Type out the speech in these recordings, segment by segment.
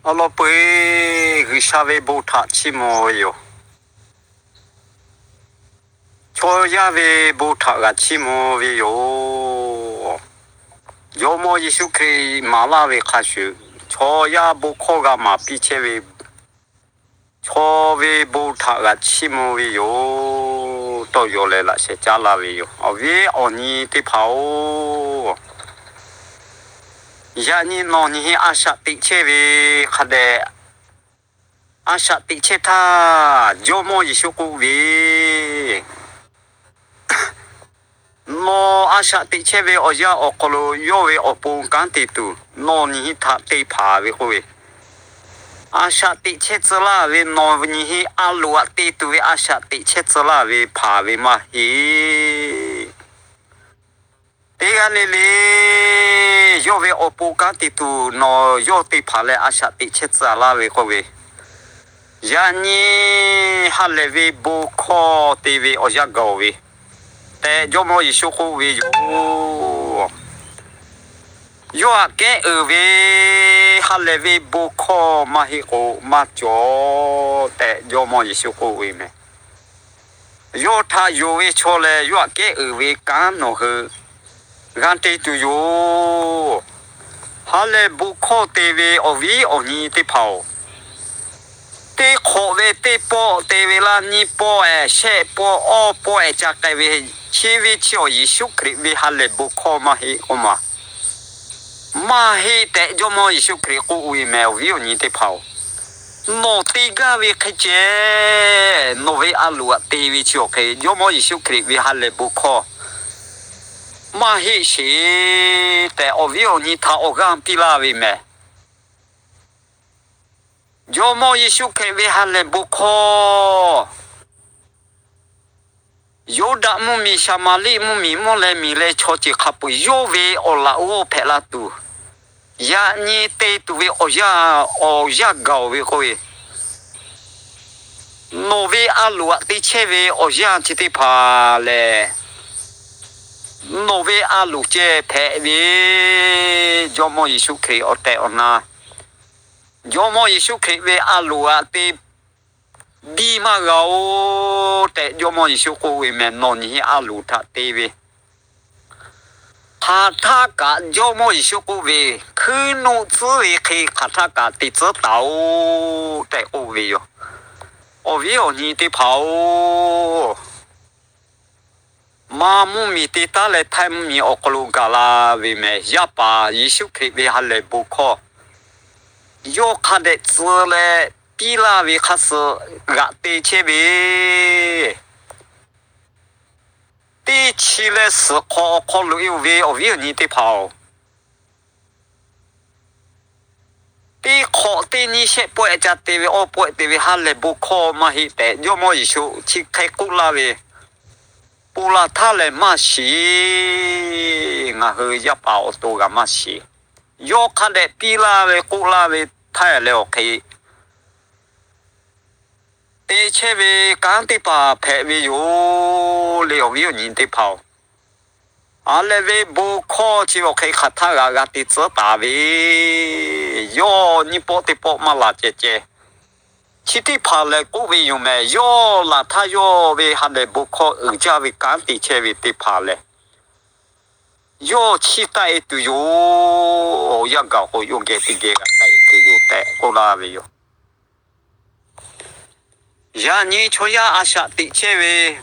Awˬ lawn peu-eˬ G'uiˬsha ve bon htaꞈ chiˇ mvuh ve yoˬ. Chaw yaˇ ve bon htaꞈ g'a chiˇ mvuh ve yoˬ. Jawˇmawˇ Yeˍsuˆ Hkriꞈ maˍ laˇ ve hk'a shuˍ, chaw yaˇ bon hkawˇ g'a maˍ piˇ chehˇ ve, chaw ve bon htaꞈ g'a chiˇ mvuh ve yoˬ. Tawˇ yaw leh laꞈ sheh caˉ laˇ ve yoˬ. Awˬ viˉ awˬ nyi teˇ hpaˍ-oˬ, yaꞈ nyi nawˬ nyi a shaꞈ teꞈ chehˇ ve hk'a dehꞈ, a shaꞈ teꞈ chehˇ htaˇ Jawˇmawˇ Yeˍsuˆ k'oˆ ve, nawˬ a shaꞈ teꞈ chehˇ ve awˬ yanˇ awˬ hk'aw lo yawˇ ve awˬ pon kanˉ te tuˬ nawˬ nyi htaꞈ te hpanˍ ve k'oˆ ve, a shaꞈ teꞈ chehˇ tcuh laˇ ve nawˬ nyi a loˍ aꞈ te tuˬ ve a shaꞈ teꞈ chehˇ tcuh laˇ ve hpanˍ ve maˇ heˆ. Teˇ g'aˇ le le yawˇ ve awˬ pon kanˉ te tuˬ nawˬ yawˇ te hpanˍ leh a shaꞈ teꞈ chehˇ tcuh laˇ ve k'oˆ ve, yaꞈ nyi ha lehˬ ve bon hkawˇ te ve awˬ yanˇ gaˬ ve tehꞈ Jawˇmawˇ Yeˍsuˆ k'oˆ ve yoˬ. Yawˇ aꞈ kehˉ uiˍ ve ha lehˬ ve bon hkawˇ maˇ heˆ k'o maˇ cawˬ tehꞈ Jawˇmawˇ Yeˍsuˆ k'oˆ ve meh. Yawˇ htaꞈ yonˍ ve chaw lehˬ, yawˇ aꞈ kehˉ uiˍ ve kanˉ nawˬ hui g'a te tuˬ yoˬ. Ha lehˬ bon hkawˇ te ve awˬ viˉ awˬ nyi teˇ hpaˍ-oˬ, teˇ hk'awꞈ ve teˇ pawˆ te ve laˇ nyiˇ pawˆ-ehˍ shehˆ pawˆ awˇ pawˆ-ehˍ ca k'ai ve, chi ve chi awˬ Yeˍsuˆ Hkriꞈ ve ha lehˬ bon hkawˇ maˇ heˆ k'oˆ ma. Maˇ heˆ tehꞈ Jawˇmawˇ Yeˍsuˆ Hkriꞈ k'oˆ ve meh awˬ viˉ awˬ nyi teˇ hpaˍ-oˬ, nawˬ te gaˇ ve hk'e ceh nawˬ ve a loˍ aꞈ te ve chi awˬ hk'e Jawˇmawˇ Yeˍsuˆ Hkriꞈ ve ha lehˬ bon hkawˇ maˇ heˆ sheˍ tehꞈ awˬ viˉ awˬ nyi htaꞈ awˬ g'aˇ piˇ laˇ ve meh. Jawˇmawˇ Yeˍsuˆ Hkriꞈ ve ha lehˬ bon hkawˇ, Yuˇdaꞈ mvuhˇmiˬ, Saˍmaˍriˆ mvuhˇmiˬ, mvuhˇ leh miˬ leh chaw ceuˬ hk'a peu-eˬ yawˇ ve awˬ laꞈ g'awˇ hpehꞈ la tuˬ, yaꞈ nyi te tuˬ ve awˬ yanˇ, awˬ yanˇ gaˬ-oˬ ve k'oˆ ve, nawˬ ve a loˍ aꞈ te chehˇ ve awˬ yanˇ chi teˇ hpaˍ lehˬ, nawˬ ve a loˍ ceh hpehꞈ ve. Jawˇmawˇ Yeˍsuˆ Hkriꞈ awˬ tehˬ awˬ na, Jawˇmawˇ Yeˍsuˆ Hkriꞈ ve a loˍ aꞈ te biˇ maˇ g'a-oˬ tehꞈ Jawˇmawˇ Yeˍsuˆ k'oˆ ve meh. Nawˬ nyi a loˍ htaꞈ te ve hk'aˬ htaˇ kaꞈ Jawˇmawˇ Yeˍsuˆ k'oˆ ve, hkuiˉ nuˆ tcuhˉ ve hk'e hk'aˬ htaˇ kaꞈ te tcuhˉ taˍ-oˬ tehꞈ k'oˆ ve yoˬ. Awˬ viˉ awˬ nyi teˇ hpaˍ-oˬ, Maˇ mvuhˇmiˬ te taˉ leh htaiˇ mvuhˇmiˬ awˬ hk'aw lo gaˬ la ve meh. Yaˇ paˍ Yeˍsuˆ Hkriꞈ ve ha lehˬ bon hkawˇ yawˇ hk'a dehꞈ tcuh leh piˇ laˇ ve hk'a suh g'aꞈ te chehˇ ve, teˇ chi leh suhˍ hk'awꞈ awˬ hk'aw lo e-oˬ ve awˬ viˉ awˬ nyi teˇ hpaˍ-oˬ, teˇ hk'awꞈ teˇ nyiˇ shehˆ pawehˇ ca te ve awˇ pawehˇ te ve ha lehˬ bon hkawˇ maˇ heˆ tehꞈ Jawˇmawˇ Yeˍsuˆ chi hk'e k'oˆ laˇ ve, ponˬ laˬ htaˇ lehˬ maˇ shiˍ. Ngaˬ hui yaˇ paˍ awˬ to g'a maˇ shiˍ. Yawˇ hk'a dehꞈ piˇ laˇ ve k'oˆ laˇ ve htaiˇ leh awˬ hk'e te chehˇ ve kanˉ teˇ hpaˍ hpehꞈ ve yoˬ le awˬ viˉ awˬ nyi teˇ hpaˍ-oˬ. Ha lehˬ ve bon hkawˇ chi awˬ hk'e hk'aˬ htaˇ g'a g'a te tcuhˉ taˍ ve, yawˇ nyiˇ pawˆ teˇ pawˆ maˇ laˬ ceh ceh. Chi teˇ hpaˍ lehˬ k'oˆ ve yoˬ meh. Yawˇ laˬ htaˇ yawˇ ve ha lehˬ bon hkawˇ uiˍ jaˇ ve kanˉ te chehˇ ve teˇ hpaˍ lehˬ, yawˇ chiˇ taˆ e tuˬ yoˬ. Yaˇ gaˬ k'o yawˇ geh teˇ geh g'a taˆ e tuˬ yoˬ tehꞈ k'oˆ laˇ ve yoˬ. Yaꞈ nyi chaw yaˇ a shaꞈ teꞈ chehˇ ve,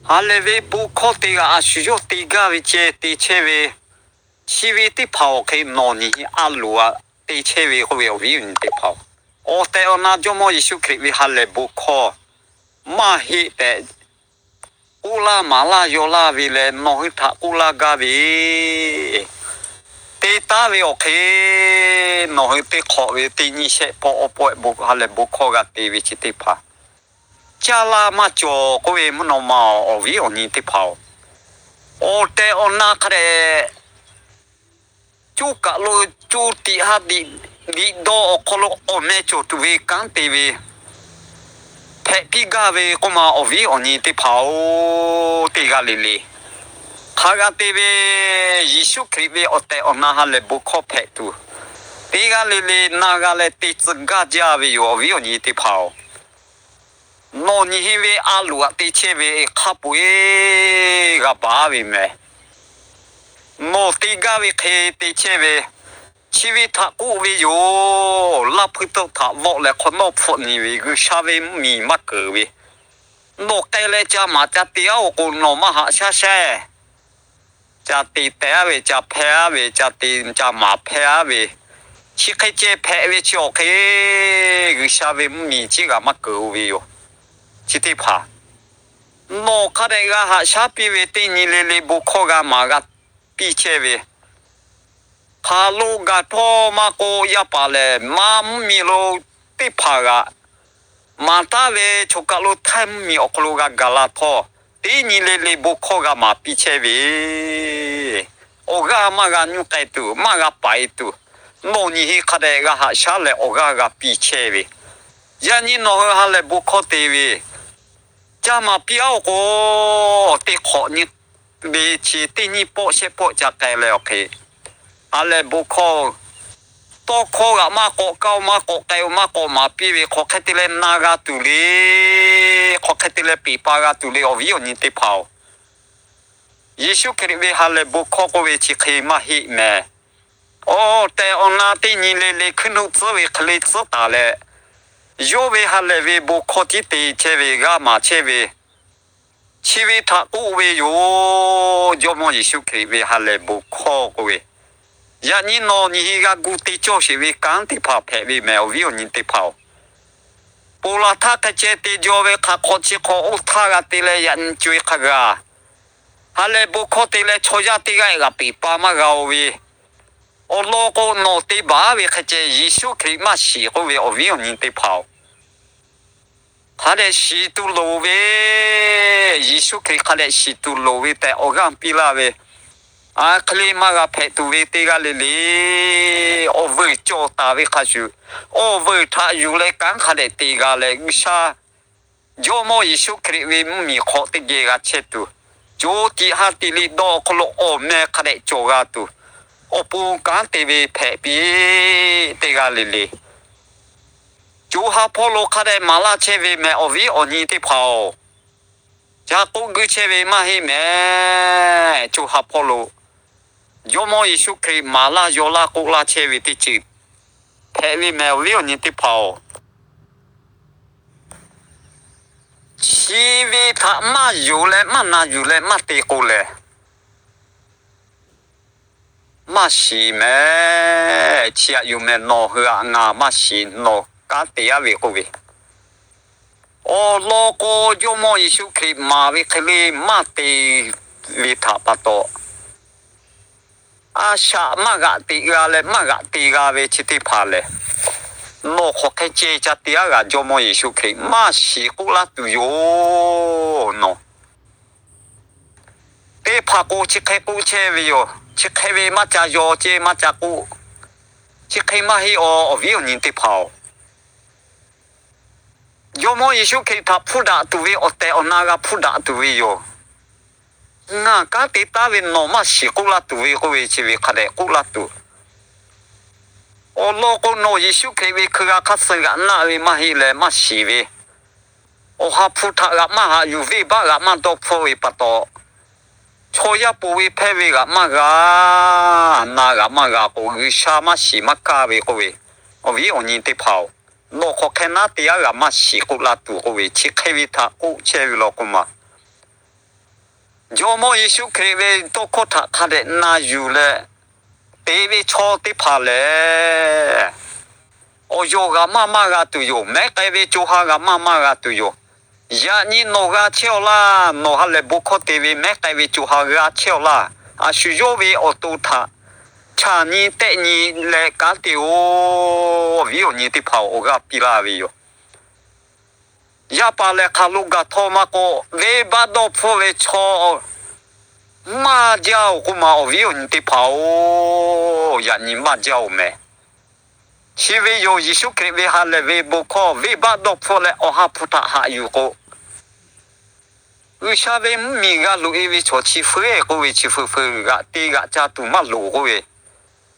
ha lehˬ ve bon hkawˇ te g'a a shu yawˇ te gaˇ ve ceh te chehˇ ve, chi ve teˇ hpaˍ awˬ hk'e nawˬ nyi a loˍ aꞈ te chehˇ ve k'oˆ ve awˬ viˉ awˬ nyi teˇ hpaˍ-oˬ, awˬ tehˬ awˬ na Jawˇmawˇ Yeˍsuˆ Hkriꞈ ve ha lehˬ bon hkawˇ maˇ heˆ tehꞈ k'oˆ laˇ maˍ laˇ yaw laˇ ve leh nawˬ hui htaꞈ k'oˆ laˇ gaˇ ve, te taˉ ve awˬ hk'e nawˬ hui teˇ hk'awꞈ ve teˇ nyiˇ shehˆ pawˆ awˇ pawehˇ ha lehˬ bon hkawˇ g'a te ve chi teˇ hpaˍ caˇ laˇ maˇ cawˬ k'oˆ ve mvuhˇ naw ma awˬ viˉ awˬ nyi teˇ hpaˍ-oˬ, awˬ tehˬ awˬ na hk'a dehꞈ coˇ kaˬ lo coˇ tiꞈ ha tiꞈ liꞈ dawˇ awˬ hk'aw lo awˬ meh cawˬ tuˬ ve kanˉ te ve hpehꞈ piˇ gaˇ ve k'oˆ ma awˬ viˉ awˬ nyi teˇ hpaˍ-oˬ, teˇ g'aˇ le le hk'a g'a te ve Yeˍsuˆ Hkriꞈ ve awˬ tehˬ awˬ na ha lehˬ bon hkawˇ hpehꞈ tuˬ, teˇ g'aˇ le le na g'a leh te tcuh gaˇ jaˇ ve yoˬ, awˬ viˉ awˬ nyi teˇ hpaˍ-oˬ. Nawˬ nyi henˇ ve a loꞈ aꞈ te chehˇ ve hk'a peu-eˬ g'a baˬ ve mehˍ. Nawˬ te gaˇ ve hk'e te chehˇ ve, chi ve htaꞈ k'oˆ ve yoˬ. Laˇ hpui tawˆ htaꞈ vawˆ leh hk'awꞈ nawˇ hpfuhˆ nyi ve G'uiˬsha ve mvuhˇ miˬ maˇ keunˍ ve, nawˬ k'ai leh ca maˍ ca te-aˉ-oˬ k'o, nawˬ maˇ haꞈ shaˉ sheˍ. Ca te tehꞈ-aˉ ve, ca hpehˇ-aˉ ve, ca te ca maˍ hpehˇ-aˉ ve, chi hk'e ceh hpehꞈ ve chi awˬ hk'e G'uiˬsha ve mvuhˇ miˬ chi g'a maˇ keunˍ-o ve yoˬ. Chi teˇ hpaˍ nawˬ hk'a dehꞈ g'a haꞈ shaˉ piˇ ve, teˇ nyi le le bon hkawˇ g'a maˍ g'a piˇ chehˇ ve, hk'aˬ lo gaˬ htawˇ maˇ k'oˆ, yaˇ paˍ lehˬ maˇ mvuhˇ miˬ lo teˇ hpaˍ g'aꞈ maˍ taˉ ve, choˬ kaˬ lo htaiˇ mvuhˇ miˬ awˬ hk'aw lo g'a gaˬ la htawˇ, teˇ nyi le le bon hkawˇ g'a maˍ piˇ chehˇ ve, awˬ g'aˇ maˇ g'a nyuˇ k'ai tuˬ, maˇ g'a paiˍ tuˬ, nawˬ nyi henˇ hk'a dehꞈ g'a haꞈ shaˉ leh awˬ g'aˇ g'a piˇ chehˇ ve, yaꞈ nyi nawˬ hui ha lehˬ bon hkawˇ te ve, ca maˍ piˇ-aˉ-oˬ k'o, teˇ hk'awꞈ nyi ve chi teˇ nyiˇ pawˆ shehˆ pawˆ ca k'ai leh awˬ hk'e, ha lehˬ bon hkawˇ tawˇ hkawˇ g'aꞈ maˇ k'awꞈ kaˇ-o, maˇ k'awꞈ k'ai-o, maˇ k'awꞈ maˍ piˇ ve, hk'aw hk'e te leh na g'a tuˬ le, hk'aw hk'e te leh peˬ pa g'a tuˬ le, awˬ viˉ awˬ nyi teˇ hpaˍ-oˬ. Yeˍsuˆ Hkriꞈ ve ha lehˬ bon hkawˇ k'oˆ ve chi hk'e maˇ heˆ mehˍ. Awˬ tehˬ awˬ na teˇ nyi le le hkuiˉ nuˆ tcuhˉ ve hk'e le tcuhˉ taˍ leh, yawˇ ve ha lehˬ ve bon hkawˇ tiˉ te chehˇ ve, g'a maˍ chehˇ ve, chi ve htaꞈ k'oˆ ve yoˬ. Jawˇmawˇ Yeˍsuˆ Hkriꞈ ve ha lehˬ bon hkawˇ k'oˆ ve, yaꞈ nyi nawˬ nyi henˇ g'a gu te cawˇ sheˍ ve kanˉ teˇ hpaˍ hpehꞈ ve mehˍ, awˬ viˉ awˬ nyi teˇ hpaˍ-oˬ. Ponˬ laˬ htaˇ hk'e ceh te jaw ve, hk'aˬ hk'awꞈ chi hk'awꞈ oˇ htaˇ g'a te leh yaꞈ nyi co-e hk'a g'a, ha lehˬ bon hkawˇ te leh chaw yaˇ teˇ g'aˇ g'aꞈ peˬ pa maˇ g'a-o ve, awˬ lawn k'o nawˬ te baˬ ve hk'e ceh Yeˍsuˆ Hkriꞈ maˇ shiˍ k'oˆ ve, awˬ viˉ awˬ nyi teˇ hpaˍ-oˬ. Hk'a dehꞈ shiˍ tuˬ loˍ ve, Yeˍsuˆ Hkriꞈ hk'a dehꞈ shiˍ tuˬ loˍ ve tehꞈ awˬ g'aˇ piˇ laˇ ve, a hk'e le maˇ g'a hpehꞈ tuˬ ve teˇ g'aˇ le le, awˬ veuˬ cawˬ taˍ ve hk'a shuˍ, awˬ veuˬ htaꞈ yuˬ leh kanˉ hk'a dehꞈ te g'a leh, G'uiˬsha Jawˇmawˇ Yeˍsuˆ Hkriꞈ ve mvuhˇ miˬ hk'aw teˇ geh g'a chehˇ tuˬ, co tiꞈ ha tiꞈ liꞈ dawˇ awˬ hk'aw lo awˬ meh hk'a dehꞈ cawˬ g'a tuˬ, awˬ pon kanˉ te ve hpehꞈ piˇ teˇ g'aˇ le le. Co ha hpawˇ lo hk'a dehꞈ maˍ laˇ chehˇ ve mehˍ, awˬ viˉ awˬ nyi teˇ hpaˍ-oˬ. Ca k'oˆ guiˇ chehˇ ve maˇ heˆ mehˍ. Co ha hpawˇ lo Jawˇmawˇ Yeˍsuˆ Hkriꞈ maˍ laˇ yaw laˇ k'oˆ laˇ chehˇ ve teˇ ceuˬ hpehꞈ ve mehˍ, awˬ viˉ awˬ nyi teˇ hpaˍ-oˬ. Chi ve htaꞈ maˇ yonˍ leh maˇ na yuˬ leh maˇ te k'o lehˬ, maˇ shiˍ mehˍ. Chi aꞈ yuˬ mehˍ, nawˬ hui aꞈ ngaˬ maˇ shiˍ, nawˬ kanˉ te-aˉ ve k'oˆ ve, awˬ lawn k'o Jawˇmawˇ Yeˍsuˆ Hkriꞈ maˍ ve hk'e le maˇ te ve htaꞈ pa taw, a shaꞈ maˇ g'aꞈ teꞈ g'a leh maˇ g'aꞈ te g'a ve chi teˇ hpaˍ lehˬ, nawˬ hk'aˬ hk'e ceh ca te-aˉ g'a, Jawˇmawˇ Yeˍsuˆ Hkriꞈ maˇ shiˍ k'oˆ laˇ tuˬ yoˬ. Nawˬ teˇ hpaˍ k'o chi hk'e k'oˆ chehˇ ve yoˬ. Chi hk'e ve maˇ ca yaw ceh maˇ ca k'oˆ, chi hk'e maˇ heˆ, awˬ viˉ awˬ nyi teˇ hpaˍ-oˬ. Jawˇmawˇ Yeˍsuˆ Hkriꞈ htaꞈ hpuˇ daꞈ tuˬ ve awˬ tehˬ awˬ na g'a hpuˇ daꞈ tuˬ ve yoˬ. Ngaˬ kanˉ te taˉ ve nawˬ maˇ shiˍ k'oˆ laˇ tuˬ ve k'oˆ ve, chi ve hk'a dehꞈ k'oˆ laˇ tuˬ. Awˬ lawn k'o, nawˬ Yeˍsuˆ Hkriꞈ ve hkui g'a hk'aˇ suh g'aꞈ naˆ ve maˇ heˆ leh maˇ shiˍ ve, Awˬ ha hpu htaꞈ g'aꞈ maˇ haꞈ yuˬ, venˇbaˆ g'aꞈ maˇ dawˇ hpfuhˆ ve pa taw, chaw yaˇ ponˬ ve hpehˇ ve g'aꞈ maˇ g'a, na g'aꞈ maˇ g'a k'o, G'uiˬsha maˇ shiˍ maˇ kaˇ ve k'oˆ ve, awˬ viˉ awˬ nyi teˇ hpaˍ-oˬ, nawˬ hk'aˬ hk'e naˉ te-aˉ g'a maˇ shiˍ k'oˆ laˇ tuˬ k'oˆ ve, chi hk'e ve htaꞈ k'oˆ chehˇ ve law k'oˆ ma. Jawˇmawˇ Yeˍsuˆ Hkriꞈ ve tawˇ hkawˇ htaꞈ hk'a dehꞈ na yuˬ leh te ve chaw teˇ hpaˍ lehˬ, awˬ yawˬ g'aꞈ maˇ maˇ g'a tuˬ yoˬ. Mehˉ k'ai ve co ha g'aꞈ maˇ maˇ g'a tuˬ yoˬ. Yaꞈ nyi nawˬ g'a chehˇ-aw laˇ. Nawˬ ha lehˬ bon hkawˇ te ve mehˉ k'ai ve co ha g'a chehˇ-aw laˇ. A shu yawˇ ve awˬ to htaꞈ chaˬ nyi tehˆ nyi leh kanˉ te-oˬ, awˬ viˉ awˬ nyi teˇ hpaˍ awˬ g'aˇ piˇ laˇ ve yoˬ. Yaˇ paˍ lehˬ, hk'aˬ lo gaˬ htawˇ maˇ k'o, venˇbaˆ dawˇ hpfuhˆ ve chaw maˇ jaˇ-oˬ k'oˆ ma, awˬ viˉ awˬ nyi teˇ hpaˍ-oˬ, yaꞈ nyi maˇ jaˇ-oˬ mehˍ. Chi ve yoˬ, Yeˍsuˆ Hkriꞈ ve ha lehˬ ve bon hkawˇ, venˇbaˆ dawˇ hpfuhˆ leh awˬ ha hpu htaꞈ haꞈ yuˬ k'o, G'uiˬsha ve mvuhˇmiˬ g'a loꞈ-e ve chaw chi feu-eˬ k'oˆ ve, chi feu feu g'aꞈ te g'aꞈ ca tuˬ maˇ loˍ k'oˆ ve,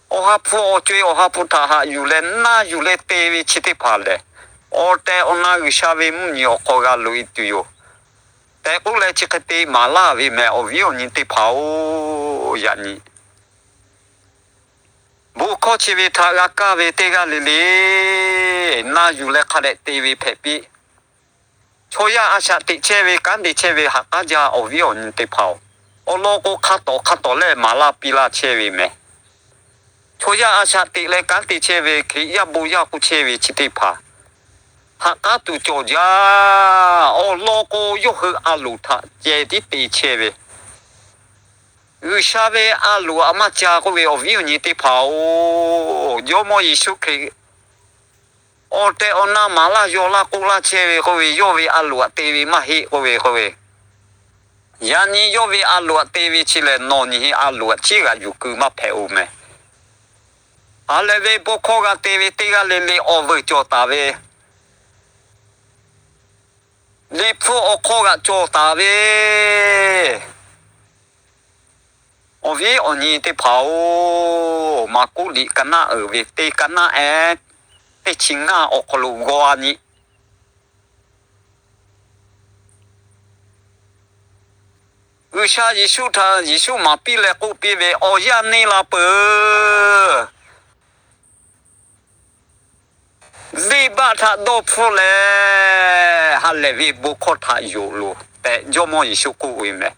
Awˬ ha hpu awˬ co-e Awˬ ha hpu htaꞈ haꞈ yuˬ leh naˇ yuˬ leh te ve chi teˇ hpaˍ lehˬ, awˬ tehˬ awˬ na G'uiˬsha ve mvuhˇmiˬ awˬ hk'aw g'a loꞈ e tuˬ yoˬ tehꞈ k'oˆ leh, chi hk'e te maˍ laˇ ve mehˬ awˬ viˉ awˬ nyi teˇ hpaˍ-oˬ. Yaꞈ nyi bon hkawˇ chi ve htaꞈ g'a kaˇ ve teˇ g'aˇ le le, na yuˬ leh hk'a dehꞈ te ve hpehꞈ piˇ. Chaw yaˇ a shaꞈ teꞈ chehˇ ve kanˉ te chehˇ ve ha k'aˉ jaˇ awˬ viˉ awˬ nyi teˇ hpaˍ-oˬ, awˬ lawn k'o, hk'a tawˍ hk'a tawˍ lehˬ maˍ laˇ piˇ laˇ chehˇ ve mehˬ. Chaw yaˇ a shaꞈ teꞈ leh kanˉ te chehˇ ve Hkriꞈ yaˇ bon yaˇ k'oˆ chehˇ ve chi teˇ hpaˍ, ha k'aˉ tuˬ cawˬ jaˇ. Awˬ lawn k'o, yawˇ hui a loˍ htaꞈ ceh tiˉ te chehˇ ve, G'uiˬsha ve a loˍ a maˇ ca k'oˆ ve awˬ viˉ awˬ nyi teˇ hpaˍ-oˬ, Jawˇmawˇ Yeˍsuˆ Hkriꞈ awˬ tehˬ awˬ na maˍ laˇ yaw laˇ k'oˆ laˇ chehˇ ve k'oˆ ve, yawˇ ve a loˍ aꞈ te ve maˇ heˆ k'oˆ ve k'o ve, yaꞈ nyi yawˇ ve a loˍ aꞈ te ve chi lehˬ, nawˬ nyi hi a loˍ aꞈ ciˉ g'aꞈ yuˬ keu maˇ hpehꞈ-oˬ mehˬ. Ha lehˬ ve bon hkawˇ g'a te ve teˇ g'aˇ le le awˬ veuˬ cawˬ taˍ ve, Liꞈ hpu awˬ hk'aw g'aꞈ cawˬ taˍ ve awˬ viˉ awˬ nyi teˇ hpaˍ-oˬ, Maˍkuˆ liꞈ ka naˆ uiˍ ve teˇ ka naˆ ehˉ teˇ chi ngaˇ awˬ hk'aw lo g'aw a nyi. G'uiˬsha Yeˍsuˆ htaꞈ Yeˍsuˆ maˍ piˇ leh k'oˆ piˇ ve, Awˬ yanˇ neˇ la peuˬ. Venˇbaˆ htaꞈ dawˇ hpfuhˆ leh ha lehˬ ve bon hkawˇ htaꞈ yonˍ loˬ tehꞈ Jawˇmawˇ Yeˍsuˆ k'oˆ ve mehˬ.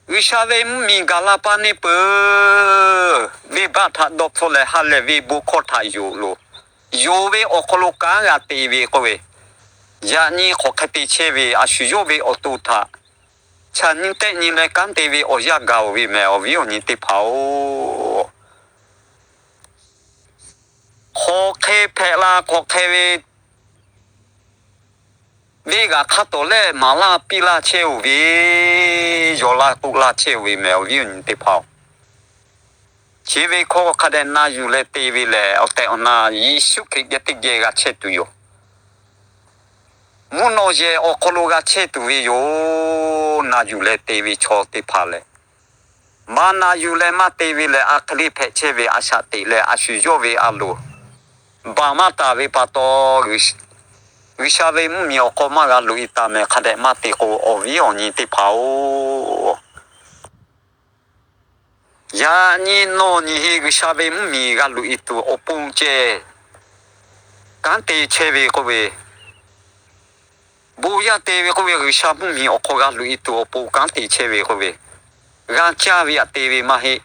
G'uiˬsha ve mvuhˇmiˬ gaˬ la paˇ neˇ peuˬ. Venˇbaˆ htaꞈ dawˇ hpfuhˆ leh ha lehˬ ve bon hkawˇ htaꞈ yonˍ loˬ. Yonˍ ve awˬ hk'aw lo kanˉ g'a te ve k'oˆ ve, yaꞈ nyi hk'awꞈ hk'e te chehˇ ve a shu yawˇ ve awˬ to htaꞈ chaꞈ nyi tehˆ nyi leh kanˉ te ve awˬ yanˇ gaˬ-oˬ ve mehˬ awˬ viˉ awˬ nyi teˇ hpaˍ-oˬ. Hk'awꞈ hk'e hpehꞈ la hk'awꞈ hk'e ve, venˇ g'aꞈ hk'a tawˍ lehˆ maˍ laˇ piˇ laˇ chehˇ-oˬ ve, yaw laˇ k'oˆ laˇ chehˇ-oˬ ve mehˬ awˬ viˉ awˬ nyi teˇ hpaˍ-oˬ. Chi ve hkawˇ hk'a dehꞈ na yuˬ leh te ve lehˬ, awˬ tehˬ awˬ na Yeˍsuˆ Hkriꞈ geh teˇ geh g'a chehˇ tuˬ yoˬ. Mvuhˇ naw yehˬ awˬ hk'aw lo g'a chehˇ tuˬ ve yoˬ. Na yuˬ leh te ve chaw teˇ hpaˍ lehˬ, maˇ na yuˬ leh maˇ te ve lehˬ, a hk'e le hpehꞈ chehˇ ve a shaꞈ teꞈ leh a shu yawˇ ve a loˍ baˬ maˇ taˍ ve pa taw, G'uiˬsha ve mvuhˇmiˬ awˬ hk'aw maˇ g'a loꞈ e taˍ mehˬ hk'a dehꞈ maˇ te k'o, awˬ viˉ awˬ nyi teˇ hpaˍ-oˬ, yaꞈ nyi nawˬ nyi he G'uiˬsha ve mvuhˇmiˬ g'a loꞈ e tuˬ awˬ pon ceh kanˉ te chehˇ ve k'oˆ ve, bon yaˇ te ve k'oˆ ve, G'uiˬsha mvuhˇmiˬ awˬ hk'aw g'a loꞈ e tuˬ awˬ pon kanˉ te chehˇ ve k'oˆ ve, g'a caˇ ve aꞈ te ve maˇ heˆ.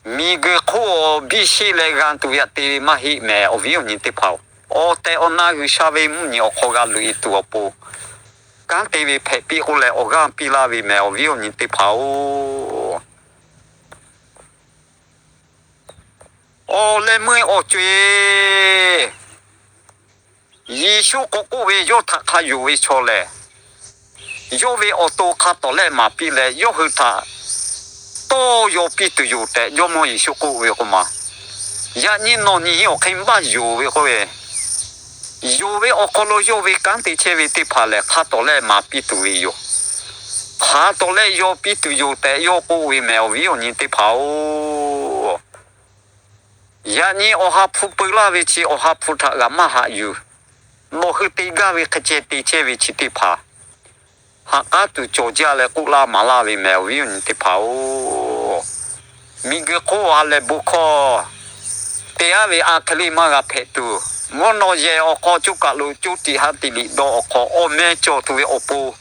Miˬguiˬ hk'oˆ awˬ biˇ sheˆ leh g'a tuˬ ve aꞈ te ve maˇ heˆ mehˬ awˬ viˉ awˬ nyi teˇ hpaˍ-oˬ. Awˬ tehˬ awˬ na G'uiˬsha ve mvuhˇmiˬ awˬ hk'aw g'a loꞈ e tuˬ awˬ pon kanˉ te ve hpehꞈ piˇ k'oˆ leh awˬ g'aˇ piˇ laˇ ve mehˬ awˬ viˉ awˬ nyi teˇ hpaˍ-oˬ. Awˬ leh meuˇ awˬ co-e Yeˍsuˆ k'awꞈ k'oˆ ve, yawˇ htaꞈ hk'a yonˍ ve chaw lehˬ, yawˇ ve awˬ to hk'a tawˍ lehˆ maˍ piˇ leh yawˇ hui htaꞈ tawˇ yaw piˇ tuˬ yoˬ tehꞈ Jawˇmawˇ Yeˍsuˆ k'oˆ ve k'o ma. Yaꞈ nyi nawˬ nyi awˬ hk'e maˇ yonˍ ve k'oˆ ve, yonˍ ve awˬ hk'aw lo yawˇ ve kanˉ te chehˇ ve teˇ hpaˍ lehˬ, hk'a tawˍ lehˆ maˍ piˇ tuˬ ve yoˬ. Hk'a tawˍ lehˆ yaw piˇ tuˬ yoˬ tehꞈ yawˇ k'oˆ ve mehˬ awˬ viˉ awˬ nyi teˇ hpaˍ-oˬ. Yaꞈ nyi awˬ ha hpu peu laˇ ve chi awˬ ha hpu htaꞈ g'a maˇ haꞈ yuˬ. Nawˬ hui te gaˇ ve hk'e ceh te chehˇ ve chi teˇ hpaˍ ha k'aˉ tuˬ cawˬ jaˇ leh k'oˆ laˇ maˍ laˇ ve mehˬ awˬ viˉ awˬ nyi teˇ hpaˍ-oˬ. Miˬguiˬ hk'oˆ a leh bon hkawˇ te aˉ ve a hk'e le maˇ g'a hpehꞈ tuˬ, mvuhˇ naw yehˬ awˬ hk'aw coˇ kaˬ lo coˇ tiꞈ ha tiꞈ liꞈ dawˇ awˬ hk'aw awˬ meh cawˬ tuˬ ve awˬ pon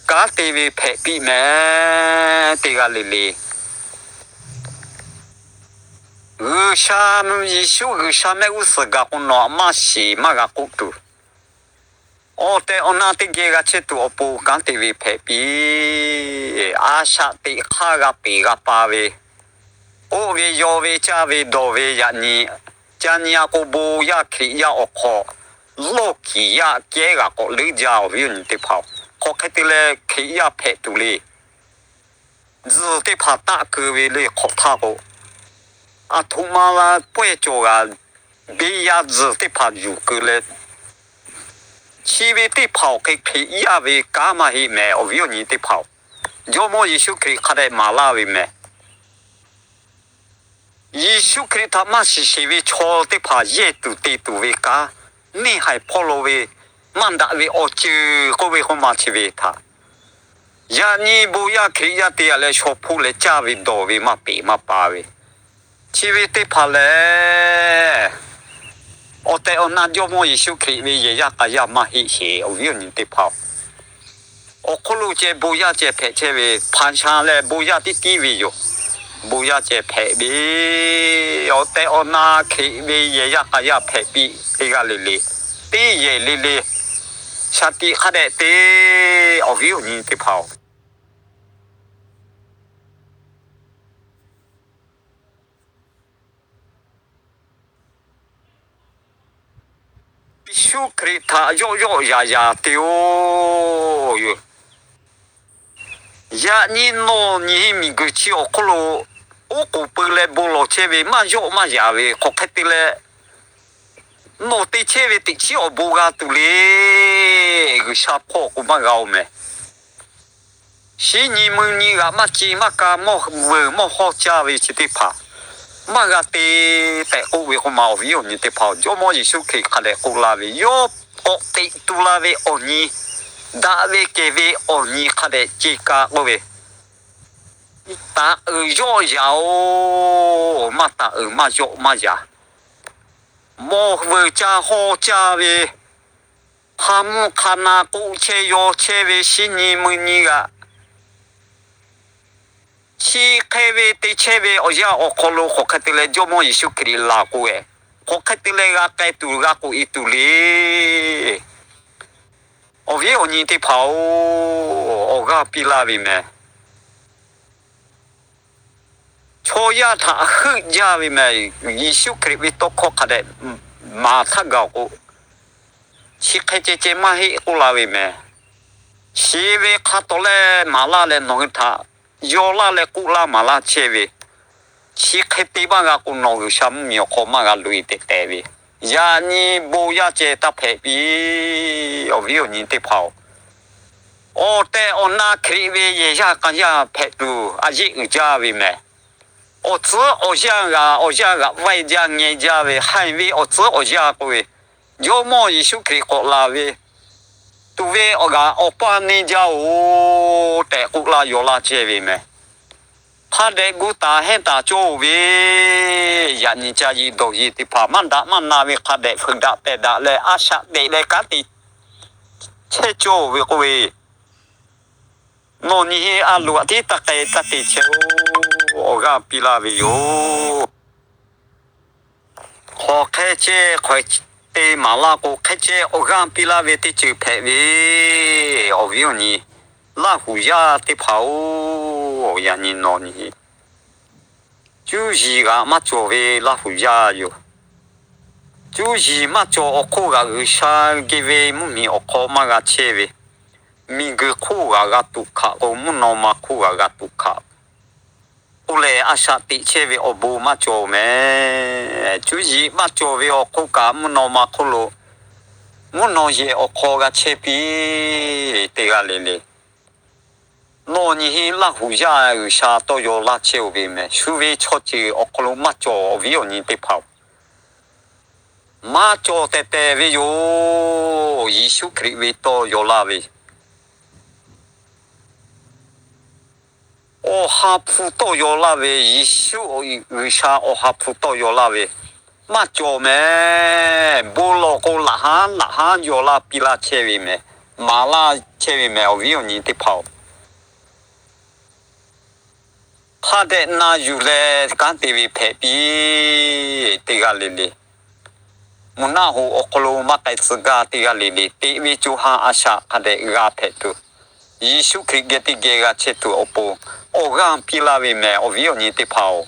kanˉ te ve hpehꞈ piˇ mehˬ teˇ g'aˇ le le. G'uiˬsha, Yeˍsuˆ G'uiˬsha mehˆ g'uˇ suhˍ gaˬ k'o nawˬ maˇ shiˍ maˇ g'a k'oˆ tuˬ, awˬ tehˬ awˬ na teˇ geh g'a chehˇ tuˬ awˬ pon kanˉ te ve hpehꞈ piˇ. A shaꞈ teꞈ hk'aˇ g'a peˬ g'a pa ve, k'oˆ ve, yaw ve, caˇ ve, dawˬ ve, yaꞈ nyi ca nyi a k'o bon yaˇ Hkriꞈ yaˇ awˬ hk'aw lawˇ kiˍ yaˇ kehˉ g'a k'awꞈ leuˉ jaˇ awˬ viˉ awˬ nyi teˇ hpaˍ-oˬ. Hk'aw hk'e te leh Hkriꞈ yaˇ hpehꞈ tuˬ le. Tzuhˬ teˇ hpaˍ taˆ keu ve le hk'awꞈ htaˇ k'o, aˬ htoꞈ ma la pawehˇ cawˬ g'a, beˇ yaˇ tzuhˬ teˇ hpaˍ yuˬ keu leh, chi ve teˇ hpaˍ awˬ hk'e Hkriꞈ yaˇ ve kanˉ maˇ heˆ mehˬ awˬ viˉ awˬ nyi teˇ hpaˍ-oˬ. Jawˇmawˇ Yeˍsuˆ Hkriꞈ hk'a dehꞈ maˍ laˇ ve mehˬ. Yeˍsuˆ Hkriꞈ htaꞈ maˇ shiˍ sheˍ ve chaw teˇ hpaˍ yehˇ tuˬ te tuˬ ve kanˉ, neˇ haiˬ hpawˇ lo ve maˇ daꞈ ve awˬ ceuˬ k'oˆ ve k'oˆ ma chi ve htaꞈ, yaꞈ nyi bon yaˇ Hkriꞈ yaˇ te yaꞈ leh shaw hpoˆ leh caˇ ve dawˬ ve maˇ peꞈ maˇ pa ve, chi ve teˇ hpaˍ lehˬ, awˬ tehˬ awˬ na Jawˇ mawˇ Yeˍsuˆ Hkriꞈ ve yehˬ yaˇ k'a yaˇ maˇ heˆ sheˍ. Awˬ viˉ awˬ nyi teˇ hpaˍ-oˬ, awˬ hk'oˆ lo ceh bon yaˇ ceh hpehꞈ chehˇ ve, hpanˍ sha leh bon yaˇ tiˉ tiˉ ve yoˬ. Bon yaˇ ceh hpehꞈ ve, awˬ tehˬ awˬ na Hkriꞈ ve yehˬ yaˇ k'a yaˇ hpehꞈ piˇ teˇ g'aˇ le le, teˇ yehˬ le le, shaˍ tiꞈ hk'a dehꞈ te. Awˬ viˉ awˬ nyi teˇ hpaˍ-oˬ, Yeˍsuˆ Hkriꞈ htaꞈ yawˆ yawˆ yaꞈ yaꞈ te-oˬ yoˬ. Yaꞈ nyi nawˬ nyi miˬguiˬ chi awˬ hk'oˆ lo oˉ k'oˍ pui leh bon lawˬ chehˇ ve maˇ yawˆ maˇ yaꞈ ve hk'aˬ hk'e te leh, nawˬ te chehˇ ve teꞈ chiˉ awˬ bon g'a tuˬ le. G'uiˬsha hpawˇ k'o maˇ g'a-oˬ mehˍ. Shinˉ nyi mui nyi g'aꞈ maˇ ce maˇ ka mawˇ vuiˬ mawˇ hawˇ caˇ ve chi teˇ hpaˍ maˇ g'a te tehꞈ k'oˆ ve k'oˆ ma, awˬ viˉ awˬ nyi teˇ hpaˍ-oˬ, Jawˇmawˇ Yeˍsuˆ Hkriꞈ hk'a dehꞈ k'oˆ la ve, yawˇ k'awꞈ teꞈ tu la ve awˬ nyi, daꞈ ve kehˬ ve awˬ nyi hk'a dehꞈ ce ka k'oˆ ve, taꞈ uiˍ yawˆ yaˍ-oˬ, maˇ taꞈ uiˍ maˇ yawˆ maˇ yaˍ. Mawˇ vuiˬ caˇ hawˇ caˇ ve, hk'a mvuhˇ hk'a na k'oˆ chehˇ yaw chehˇ ve shinˉ nyi mui nyi g'aꞈ, chi hk'e ve te chehˇ ve awˬ yanˇ awˬ hk'aw lo hk'aˬ hk'e te leh Jawˇmawˇ Yeˍsuˆ Hkriꞈ laˬ k'o-e, hk'aˬ hk'e te leh g'a k'ai tuˬ g'a k'oꞈ e tuˬ le. Awˬ viˉ awˬ nyi teˇ hpaˍ-oˬ, awˬ g'aˇ piˇ laˇ ve mehˍ. Chaw yaˇ htaꞈ heuˆ jaˇ ve mehˍ. Yeˍsuˆ Hkriꞈ ve tawˇ hkawˇ hk'a dehꞈ maˍ htaˇ gaˬ k'o, chi hk'e ceh ceh maˇ heˆ k'oˆ la ve mehˍ. Shiˍ ve hk'a tawˍ leh maˍ laˇ leh nawˬ hui htaꞈ yaw laˇ leh k'oˆ laˇ maˍ laˇ chehˇ ve, chi hk'e te maˇ g'a k'o, nawˬ G'uiˬsha mvuhˇmiˬ awˬ hk'aw maˇ g'a loꞈ e tehꞈ k'ehˍ ve, yaꞈ nyi bon yaˇ ceh taˇ hpehꞈ piˇ. Awˬ viˉ awˬ nyi teˇ hpaˍ-oˬ, awˬ tehˬ awˬ na Hkriꞈ ve yehˬ yaˇ k'a yaˇ hpehꞈ tuˬ a yeˆ uiˍ jaˇ ve mehˍ. Awˬ tcuhˉ awˬ yanˇ g'aꞈ, awˬ yanˇ g'aꞈ vaiˇ jaˇ ngeh jaˇ ve, haiˬ ve awˬ tcuhˉ awˬ yanˇ k'oˆ ve, Jawˇmawˇ Yeˍsuˆ Hkriꞈ k'awꞈ laˬ ve, tuˬ ve awˬ g'aꞈ awˬ paˇ neˇ jaˇ-oˬ tehꞈ k'oˆ laˇ yaw laˇ chehˇ ve mehˍ. Hk'a dehꞈ gu taˍ hehnˇ taˍ cawˇ-oˬ ve, yaꞈ nyi ca yi dawˬ yi teˇ hpaˍ maˇ daꞈ maˇ na ve hk'a dehꞈ fuiˍ daꞈ pehˬ daꞈ leh a shaꞈ teꞈ leh kanˉ te chehˇ cawˇ-oˬ ve k'oˆ ve, nawˬ nyi heˆ a loꞈ aꞈ tiˉ taˇ k'ai taˇ te chehˇ-oˬ, awˬ g'aˇ piˇ laˇ ve yoˬ. Hk'aˬ hk'e ceh hk'aˬ te maˍ laˇ k'o, hk'e ceh awˬ g'aˇ piˇ laˇ ve teˇ ceuˬ hpehꞈ ve, awˬ viˉ awˬ nyi, Laˇhuˍ yaˇ teˇ hpaˍ-oˬ, yaꞈ nyi nawˬ nyi cuˇ yiˍ g'aꞈ maˇ cawˬ ve Laˇhuˍ yaˇ yoˬ. Cuˇ yiˍ maˇ cawˬ awˬ hk'oˆ g'aꞈ G'uiˬsha geh ve mvuhˇmiˬ awˬ hk'aw maˇ g'a chehˇ ve, miˬguiˬ hk'oˆ g'aꞈ g'a tuꞈ hkaꞈ k'o, mvuhˇ naw ma hk'oˆ g'aꞈ g'a tuꞈ hkaꞈ k'oˆ leh, a shaꞈ teꞈ chehˇ ve awˬ bon maˇ cawˬ mehˍ. Cuˇ yiˍ maˇ cawˬ ve awˬ hk'oˆ kaꞈ, mvuhˇ naw ma hk'oˆ lo mvuhˇ naw yehˬ awˬ hk'aw g'a chehˇ piˇ teˇ g'aˇ le le. Nawˬ nyi heˆ Laˇhuˍ yaˇ G'uiˬsha tawˇ yaw laˇ chehˇ-oˬ ve mehˍ. Shu ve chaw ceuˬ awˬ hk'aw lo maˇ cawˬ, awˬ viˉ awˬ nyi teˇ hpaˍ-oˬ, maˇ cawˬ tehꞈ tehꞈ ve yoˬ. Yeˍsuˆ Hkriꞈ ve tawˇ yaw laˇ ve, Awˬ ha hpu tawˇ yaw laˇ ve, Yeˍsuˆ G'uiˬsha Awˬ ha hpu tawˇ yaw laˇ ve maˇ cawˬ mehˍ. Bon lawˬ k'o, laꞈ haˉ laꞈ haˉ yaw laˇ piˇ laˇ chehˇ ve mehˍ. Maˍ laˇ chehˇ ve mehˍ, awˬ viˉ awˬ nyi teˇ hpaˍ-oˬ, hk'a dehꞈ na yuˬ leh kanˉ te ve hpehꞈ piˇ teˇ g'aˇ le le. Mvuhˇ naˆ hoꞈ awˬ hk'aw lo maˇ k'ai tcuh gaˇ teˇ g'aˇ le le, teꞈ ve co ha a shaꞈ hk'a dehꞈ g'a hpehꞈ tuˬ, Yeˍsuˆ Hkriꞈ geh teˇ geh g'a chehˇ tuˬ awˬ pon, awˬ g'aˇ piˇ laˇ ve mehˍ, awˬ viˉ awˬ nyi teˇ hpaˍ-oˬ,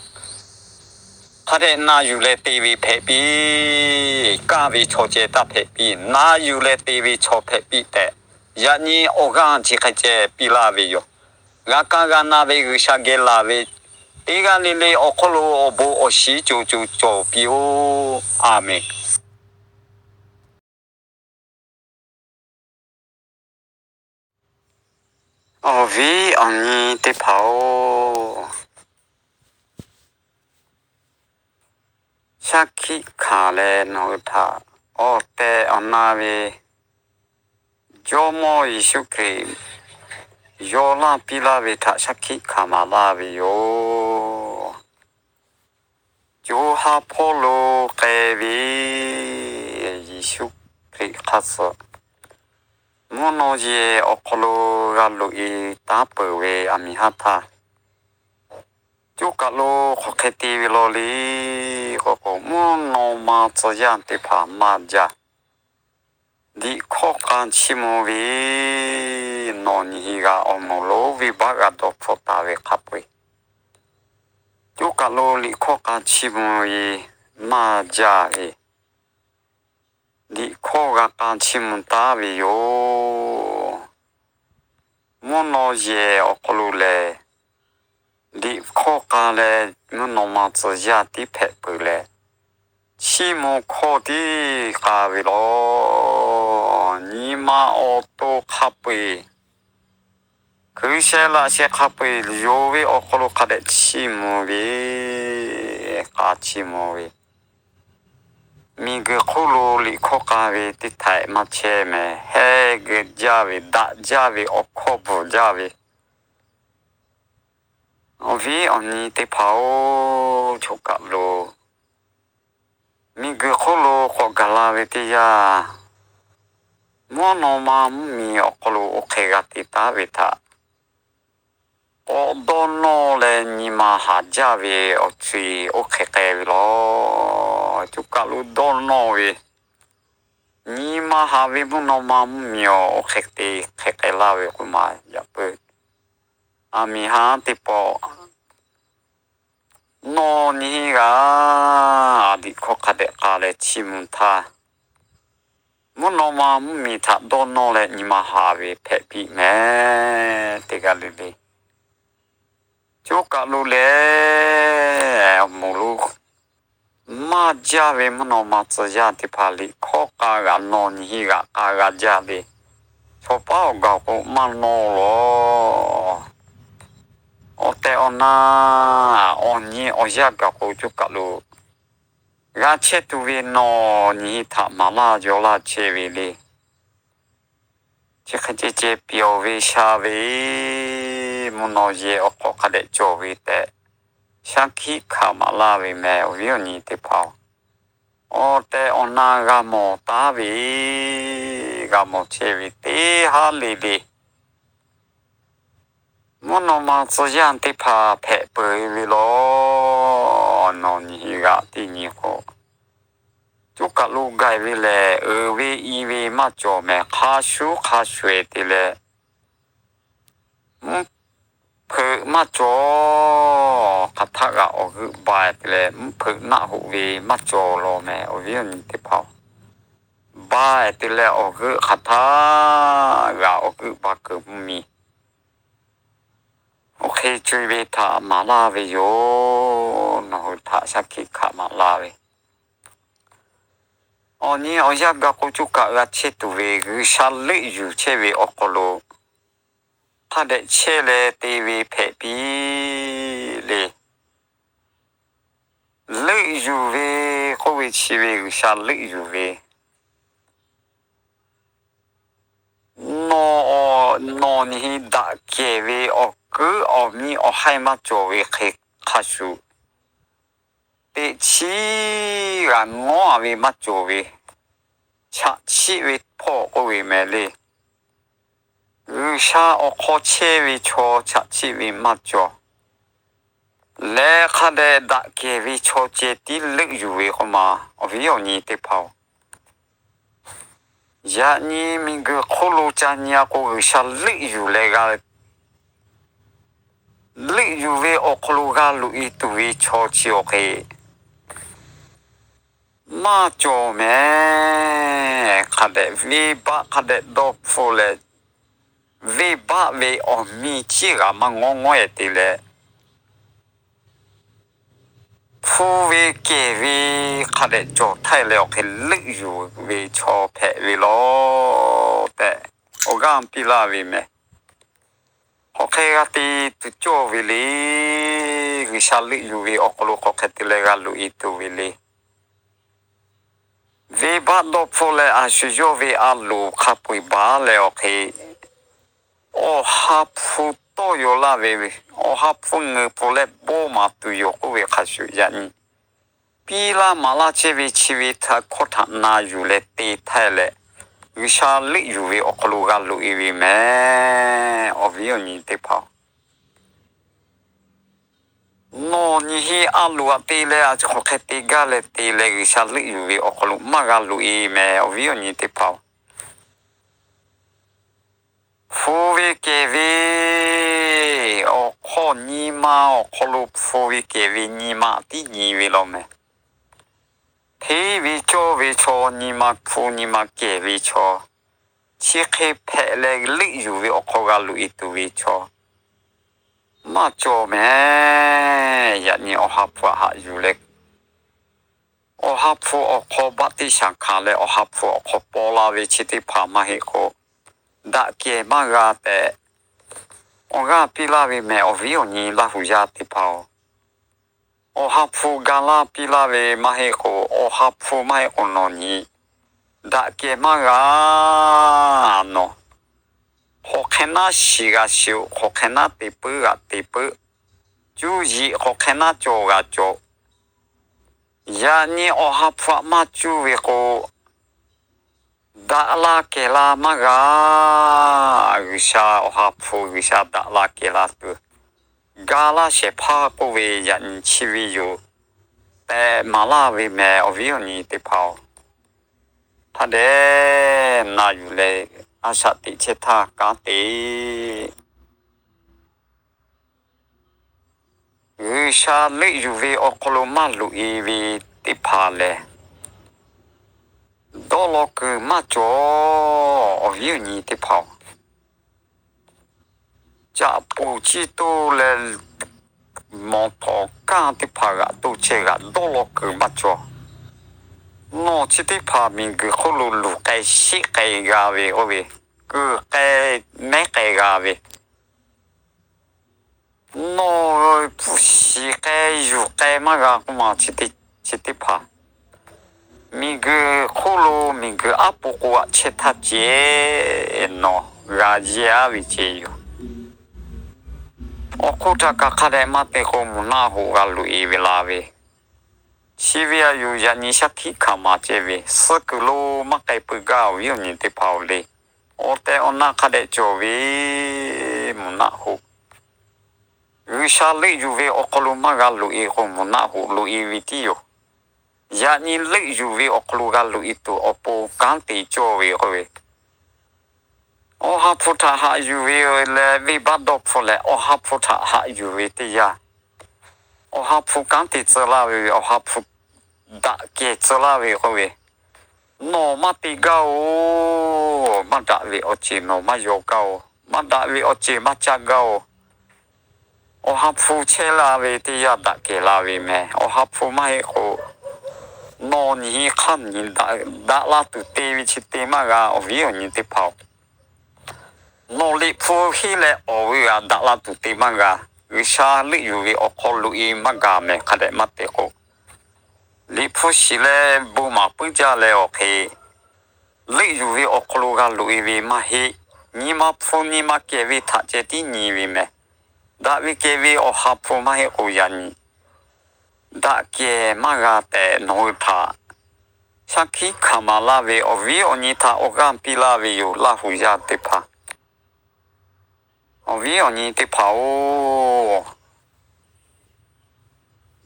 hk'a dehꞈ na yuˬ leh te ve hpehꞈ piˇ. Kaˇ ve chaw ceh taˇ hpehꞈ piˇ. Na yuˬ leh te ve chaw hpehꞈ piˇ tehꞈ, yaꞈ nyi awˬ g'aˇ chi hk'e ceh piˇ laˇ ve yoˬ. G'a kaˇ g'a na ve G'uiˬsha geh laˬ ve, teˇ g'aˇ le le awˬ hk'aw lo awˬ bon awˬ shiˍ co co cawˬ piˇ-oˆ. A menˍ. Awˬ viˉ awˬ nyi teˇ hpaˍ-oˬ, shaˉ hkiˆ hkanˍ leh nawˬ hui htaꞈ awˬ tehˬ awˬ na ve Jawˇmawˇ Yeˍsuˆ Hkriꞈ yaw laˇ piˇ laˇ ve htaꞈ shaˉ hkiˆ hkanˍ maˍ laˇ ve yoˬ. Co ha hpawˇ lo k'ai ve Yeˍsuˆ Hkriꞈ hk'aˇ suh mvuhˇ naw yehˬ awˬ hk'aw lo g'a loꞈ e taˉ peuˬ ve aˬ miˍ haˉ htaˇ, coˇ kaˬ lo hk'aˬ hk'e te ve law le k'o k'o, mvuhˇ naw ma tcuh yaˇ teˇ hpaˍ maˇ jaˇ. Liꞈ hkawˇ k'a chiˇ mvuh ve, nawˬ nyi heˆ g'a awˬ moˍ lonˉ venˇbaˆ g'a dawˇ hpfuhˆ taˍ ve hk'a peu-eˬ, coˇ kaˬ lo liꞈ hkawˇ k'a chiˇ mvuh ve maˇ jaˇ ve, liꞈ hkawˇ g'a k'a chiˇ mvuh taˉ ve yoˬ. Mvuhˇ naw yehˬ awˬ hk'aw lo lehˬ, liꞈ hkawˇ k'a leh mvuhˇ naw ma tcuh yaˇ tiˉ hpehꞈ peuˬ leh, chiˇ mvuh hkawˇ tiˉ k'a ve law. Nyi ma awˬ to hk'a peu-eˬ, hkui sheh laꞈ sheh hk'a peu-eˬ yonˍ ve awˬ hk'aw lo hk'a dehꞈ chiˇ mvuh ve, k'a chiˇ mvuh ve, miˬguiˬ hk'oˆ lo liꞈ hkawˇ k'a ve teˇ htaiꞈ maˇ chehˇ mehˍ. Heh geh jaˇ ve, daꞈ jaˇ ve, awˬ hkawˇ bvuhˬ jaˇ ve, awˬ viˉ awˬ nyi teˇ hpaˍ-oˬ, choˬ kaˬ lo miˬguiˬ hk'oˆ lo k'awꞈ gaˬ la ve teˇ yanˇ, mvuhˇ naw ma mvuhˇmiˬ awˬ hk'aw lo oˇ hk'e g'a te taˉ ve htaꞈ k'awꞈ dawˇ nawˇ leh nyi ma haˍ jaˇ ve awˬ ceuˬ oˇ hk'e k'ai ve law. Coˇ kaˬ lo dawˇ nawˇ ve, nyi ma haˍ ve mvuhˇ naw ma mvuhˇmiˬ awˬ oˇ hk'e te hk'e k'ai laˇ ve k'oˆ maˍ yaꞈ peu. Aˬ miˍ haˉ teˇ pawˆ nawˬ nyi heˆ g'a liꞈ hkawˇ hk'a dehꞈ k'a leh chiˇ mvuh htaˇ, mvuhˇ naw ma mvuhˇmiˬ htaꞈ dawˇ nawˇ leh nyi ma haˍ ve hpehꞈ piˇ mehˍ teˇ g'aˇ le le. Coˇ kaˬ lo lehˬ, awˬ moˍ lonˉ maˇ jaˇ ve mvuhˇ naw ma tcuh yaˇ teˇ hpaˍ liꞈ hkawˇ k'a g'a, nawˬ nyi heˆ g'a k'a g'a jaˇ le. Chaw paˉ awˬ gaˬ k'o maˇ nawˇ laˬ. Awˬ tehˬ awˬ na, awˬ nyi awˬ yaˇ gaˬ k'o coˇ kaˬ lo g'a chehˇ tuˬ ve nawˬ nyi heˆ htaꞈ maˍ laˇ yaw laˇ chehˇ ve le. Chi hk'e ceh ceh pyawˬ ve sha ve, mvuhˇ naw yehˬ awˬ hk'aw hk'a dehꞈ cawˬ ve tehꞈ, shaˉ hkiˆ hkanˍ maˍ laˇ ve mehˍ awˬ viˉ awˬ nyi teˇ hpaˍ-oˬ. Awˬ tehˬ awˬ na g'a mawˬ taˉ ve, g'a mawˬ chehˇ ve teˇ haˉ le le. Mvuhˇ naw ma tcuh yaˇ teˇ hpaˍ hpehꞈ peuˬ ve law. Nawˬ nyi heˆ g'a teˇ nyi k'o, coˇ kaˬ lo gaˬ ve lehˬ, uiˍ ve i ve maˇ cawˬ mehˍ. Hk'a shuˍ hk'a shuˍ-eˬ te leh, mvuhˇ hpeuꞈ maˇ cawˬ. Hk'aˬ htaˆ g'a awˬ g'euˆ ba-e te leh, mvuhˇ hpeuꞈ naˆ hoꞈ ve maˇ cawˬ law mehˍ awˬ viˉ awˬ nyi teˇ hpaˍ-oˬ. Ba-e te leh awˬ g'euˆ hk'aˬ htaˆ g'a awˬ g'euˆ ba kuiˬ mvuhˇmiˬ oˇ hk'e co-e ve htaꞈ maˍ laˇ ve yoˬ. Nawˬ hui htaꞈ shaˉ hkiˆ hkanˍ maˍ laˇ ve, awˬ nyi awˬ yaˇ gaˬ k'o coˇ kaˬ g'a chehˇ tuˬ ve G'uiˬsha leuˆ yuˬ chehˇ ve awˬ hk'aw lo hk'a dehꞈ chehˇ leh te ve hpehꞈ piˇ le. Leuˆ yuˬ ve k'oˆ ve chi ve G'uiˬsha leuˆ yuˬ ve, nawˬ, nawˬ nyi daꞈ kehˬ ve awˬ kuiˉ awˬ miˇ awˬ haiˇ maˇ cawˬ ve hk'e hk'a shuˍ, teꞈ chiˉ g'a ngawˉ-a ve maˇ cawˬ ve, chaꞈ chiˆ ve hpawˇ k'oˆ ve mehˍ le. G'uiˬsha awˬ hk'aw chehˇ ve chaw chaꞈ chiˆ ve maˇ cawˬ. Leh hk'a dehꞈ daꞈ kehˬ ve chaw ceh tiˉ leuˆ yuˬ ve k'oˆ ma, awˬ viˉ awˬ nyi teˇ hpaˍ-oˬ, yaꞈ nyi miˬguiˬ hk'oˆ lo ca nyi-a k'o G'uiˬsha leuˆ yuˬ leh g'a leuˆ yuˬ ve awˬ hk'aw lo g'a loꞈ-e tuˬ ve chaw chi awˬ hk'e maˇ cawˬ mehˍ. Hk'a dehꞈ venˇbaˆ hk'a dehꞈ dawˇ hpfuhˆ leh, venˇbaˆ ve awˬ miˇ chiˇ g'a maˇ ngawˉ ngawˉ-e te leh, hpu ve kehˬ ve hk'a dehꞈ cawˬ htaˇ leh awˬ hk'e leuˆ yuˬ ve chaw hpehꞈ ve law tehꞈ, awˬ g'aˇ piˇ laˇ ve mehˍ. Hk'aw hk'e g'a te tuˬ cawˇ ve le. G'uiˬsha leuˆ yuˬ ve awˬ hk'aw lo hk'aw hk'e te leh g'a loꞈ-e tuˬ ve le. Venˇbaˆ dawˇ hpfuhˆ leh a shu yawˇ ve a loˍ hk'a peu-eˬ baˬ leh awˬ hk'e, Awˬ ha hpu tawˇ yaw laˇ ve, Awˬ ha hpu ngeuˍ pfuhˍ leh bon maˍ tuˬ yoˬ k'oˆ ve hk'a shuˍ, yaꞈ nyi piˇ laˇ maˍ laˇ chehˇ ve chi ve htaꞈ hkawˇ htaꞈ na yuˬ leh te htaiˇ leh, G'uiˬsha leuˆ yuˬ ve awˬ hk'aw lo g'a loꞈ e ve mehˍ. Awˬ viˉ awˬ nyi teˇ hpaˍ-oˬ, nawˬ nyi heˆ a loˍ aꞈ te leh a hk'aw hk'e te gaˇ leh te leh G'uiˬsha leuˆ yuˬ ve awˬ hk'aw lo maˇ g'a loꞈ e mehˍ. Awˬ viˉ awˬ nyi teˇ hpaˍ-oˬ, hpu ve kehˬ ve awˬ hk'aw, nyi ma awˬ hk'aw lo hpu ve kehˬ ve nyi ma tiˉ nyi ve law mehˍ. Hteˇ ve cawˇ ve chaw, nyi ma hpu nyi ma kehˬ ve chaw, chi hk'e hpehꞈ leh leuˆ yuˬ ve awˬ hk'aw g'a loꞈ e tuˬ ve chaw maˇ cawˬ mehˍ. Yaꞈ nyi Awˬ ha hpu aꞈ haꞈ yuˬ leh, Awˬ ha hpu awˬ hk'aw baˆtiˆsaˬ hkanˍ leh Awˬ ha hpu awˬ hk'aw paw la ve chi teˇ hpaˍ maˇ heˆ k'o, daꞈ kehˬ maˇ g'a tehꞈ awˬ g'aˇ piˇ laˇ ve mehˍ. Awˬ viˉ awˬ nyi Laˇ huˍ yaˇ teˇ hpaˍ-oˬ, Awˬ ha hpu ga laˇ piˇ laˇ ve maˇ heˆ k'o, Awˬ ha hpu maˇ heˆ k'o nawˬ nyi daꞈ kehˬ maˇ g'a. Nawˬ hk'aˬ hk'e naˉ shiˍ g'a shiˍ-oˬ, hk'aˬ hk'e naˉ te puiˉ g'a te puiˉ, cuˇ yiˍ hk'aˬ hk'e naˉ cawˬ g'a cawˬ. Yaꞈ nyi Awˬ ha hpu aꞈ maˇ cuˇ ve k'o, daꞈ la kehˬ la maˇ g'a. G'uiˬsha Awˬ ha hpu G'uiˬsha daꞈ la kehˬ la tuˬ ga laˇ shehˍ hpaˇ k'oˆ ve yaꞈ nyi chi ve yoˬ tehꞈ maˍ laˇ ve mehˍ. Awˬ viˉ awˬ nyi teˇ hpaˍ-oˬ, hk'a dehꞈ na yuˬ leh a shaꞈ teꞈ chehˇ htaˇ kanˉ te G'uiˬsha leuˆ yuˬ ve awˬ hk'aw lo maˇ loꞈ e ve teˇ hpaˍ lehˬ, dawˇ law kuiˬ maˇ cawˬ. Awˬ viˉ awˬ nyi teˇ hpaˍ-oˬ, caꞈ puˍ ciˇ toˇ leh mawˬ htawnˍ kanˇ teˇ hpaˍ g'aꞈ toˇ chehˇ g'aꞈ dawˇ law kuiˬ maˇ cawˬ. Nawˬ chi teˇ hpaˍ miˬguiˬ hk'oˆ lo luˬ k'ai sheˆ k'ai g'a ve k'oˆ ve, kuiˬ k'ai mehˉ k'ai g'a ve, nawˬ shiˍ k'ai yuˬ k'ai maˇ g'a k'oˆ ma. Chi teˇ hpaˍ miˬguiˬ hk'oˆ lo miˬguiˬ aˉ po k'o aꞈ chehˇ htaˇ ceh nawˬ g'a yehˇ aˉ ve ceh yoˬ. Awˬ hk'oˆ htaꞈ kaꞈ hk'a dehꞈ maˇ te k'o, mvuhˇ naˆ hoꞈ g'a loꞈ e ve la ve, chi ve a yuˬ yaꞈ nyi shaˉ hkiˆ hkanˍ maˍ ceh ve, suh kuiˬ lo maˇ k'ai peuˬ gaˇ. Awˬ viˉ awˬ nyi teˇ hpaˍ-oˬ le, awˬ tehˬ awˬ na hk'a dehꞈ cawˬ ve, mvuhˇ naˆ hoꞈ G'uiˬsha leuˆ yuˬ ve awˬ hk'aw lo maˇ g'a loꞈ e k'o, mvuhˇ naˆ hoꞈ loꞈ e ve tiˉ yoˬ. Yaꞈ nyi leuˆ yuˬ ve awˬ hk'aw lo g'a loꞈ e tuˬ awˬ pon kanˉ te cawˇ ve k'oˆ ve, Awˬ ha hpu htaꞈ haꞈ yuˬ ve leh venˇbaˆ dawˇ hpfuhˆ leh Awˬ ha hpu htaꞈ haꞈ yuˬ ve teˇ yanˇ, Awˬ ha hpu kanˉ te tcuh laˇ ve, Awˬ ha hpu daꞈ kehˬ tcuh laˇ ve k'oˆ ve, nawˬ maˇ te gaˇ-oˬ. Maˇ daꞈ ve awˬ ceuˬ nawˬ maˇ yaw gaˇ-oˬ. Maˇ daꞈ ve awˬ ceuˬ maˇ caˇ gaˇ-oˬ. Awˬ ha hpu chehˇ la ve teˇ yanˇ daꞈ kehˬ la ve mehˍ. Awˬ ha hpu maˇ heˆ k'o, nawˬ nyi hk'aˇ nyi daꞈ la tuˬ te ve chi te maˇ g'a. Awˬ viˉ awˬ nyi teˇ hpaˍ-oˬ, nawˬ liꞈ hpu henˇ leh awˬ ve g'aꞈ daꞈ la tuˬ te maˇ g'a. G'uiˬsha leuˆ yuˬ ve awˬ hk'aw loꞈ e maˇ g'a mehˍ. Hk'a dehꞈ maˇ te k'o, liꞈ hpu shiˍ leh bon maˍ puiˉ jaˇ leh awˬ hk'e leuˆ yuˬ ve awˬ hk'aw lo g'a loꞈ e ve maˇ heˆ. Nyi ma hpu nyi ma kehˬ ve htaꞈ ceh tiˉ nyi ve mehˍ. Daꞈ ve kehˬ ve Awˬ ha hpu maˇ heˆ k'o yaꞈ nyi daꞈ kehˬ maˇ g'a tehꞈ nawˬ hui htaꞈ shaˉ hkiˆ hkanˍ maˍ laˇ ve awˬ viˉ awˬ nyi htaꞈ awˬ g'aˇ piˇ laˇ ve yoˬ. Laˇ huˍ yaˇ teˇ hpaˍ, awˬ viˉ awˬ nyi teˇ hpaˍ-oˬ,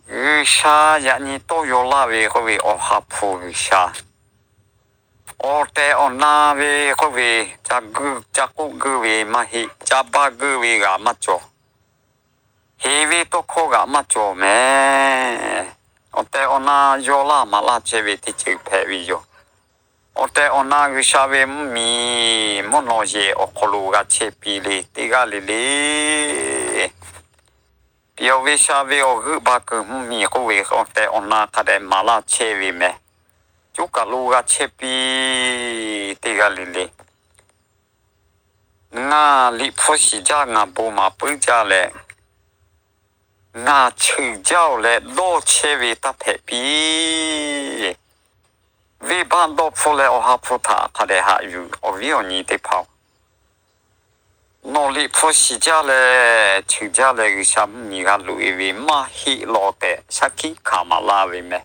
G'uiˬsha yaꞈ nyi tawˇ yaw laˇ ve k'oˆ ve Awˬ ha hpu G'uiˬsha, awˬ tehˬ awˬ na ve k'oˆ ve, ca k'oˆ geuˆ ve maˇ heˆ. Ca baˇ geuˆ ve g'aꞈ maˇ cawˬ. Heˍ ve tawˇ hkawˇ g'aꞈ maˇ cawˬ mehˍ. Awˬ tehˬ awˬ na yaw laˇ maˍ laˇ chehˇ ve teˇ ceuˬ hpehꞈ ve yoˬ. Awˬ tehˬ awˬ na G'uiˬsha ve mvuhˇmiˬ mvuhˇ naw yehˬ awˬ hk'aw lo g'a chehˇ piˇ le teˇ g'aˇ le le. Pyaw ve sha ve awˬ g'euˆ ba kuiˬ mvuhˇmiˬ k'oˆ ve awˬ tehˬ awˬ na hk'a dehꞈ maˍ laˇ chehˇ ve mehˍ. Coˇ kaˬ lo g'a chehˇ piˇ teˇ g'aˇ le le. Ngaˬ liꞈ hpu shiˍ jaˇ, ngaˬ bon maˍ puiˉ jaˇ leh, ngaˬ cheuˬ jaˇ-oˬ leh dawˇ chehˇ ve taˇ hpehꞈ piˇ. Venˇbaˆ dawˇ hpfuhˇ leh awˬ ha hpu htaꞈ hk'a dehꞈ haꞈ yuˬ, awˬ viˉ awˬ nyi teˇ hpaˍ-oˬ. Nawˬ liꞈ hpu shiˍ jaˇ leh, cheuˬ jaˇ leh G'uiˬsha mvuhˇmiˬ g'a loꞈ e ve maˇ heˆ law tehꞈ shaˉ hkiˆ hkanˍ maˍ laˇ ve meh.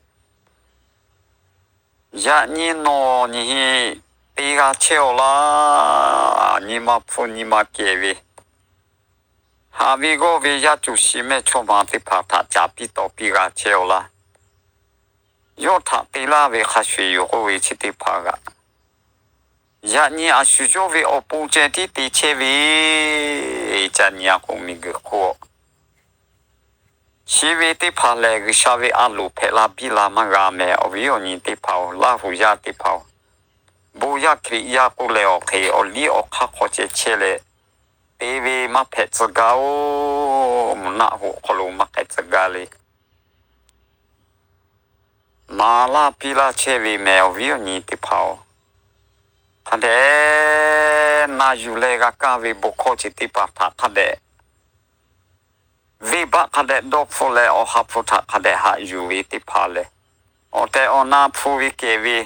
Yaꞈ nyi nawˬ nyi te g'a chehˇ-aw laˇ. Nyi ma hpu nyi ma kehˬ ve, haꞈ ve g'awˇ ve yaˇ cuˬ shi mehˇ chaw ma teˇ hpaˍ htaꞈ caˍ piˇ taw piˇ g'a chehˇ-aw laˇ. Yawˇ htaꞈ te laˇ ve hk'a shuˍ yoˬ k'oˆ ve chi teˇ hpaˍ g'aꞈ. Yaꞈ nyi a shu yawˇ ve awˬ pon ceh tiˉ te chehˇ ve, ca nyi a k'o miˬguiˬ hk'oˆ-a. Chi ve teˇ hpaˍ lehˬ, G'uiˬsha ve a loˍ hpehꞈ la biˇ la maˇ g'a meh. Awˬ viˉ awˬ nyi teˇ hpaˍ-oˬ, Laˇhuˍ yaˇ teˇ hpaˍ-oˬ, bon yaˇ Hkriꞈ yaˇ k'oˆ leh awˬ hk'e awˬ liˇ awˬ hk'aˇ hk'aw ceh chehˇ leh, te ve maˇ hpehꞈ tcuh gaˇ-oˬ. Mvuhˇ naˆ hoꞈ hk'aw lo maˇ hpehꞈ tcuh gaˇ le. Maˍ laˇ piˇ laˇ chehˇ ve meh, awˬ viˉ awˬ nyi teˇ hpaˍ-oˬ, hk'a dehꞈ na yuˬ leh g'a kaˇ ve bon hkawˇ chi teˇ hpaˍ htaꞈ hk'a dehꞈ, venˇbaˆ hk'a dehꞈ dawˇ hpfuhˇ leh awˬ ha hpu htaꞈ hk'a dehꞈ haꞈ yuˬ ve teˇ hpaˍ lehˬ, awˬ tehˬ awˬ na hpu ve kehˬ ve,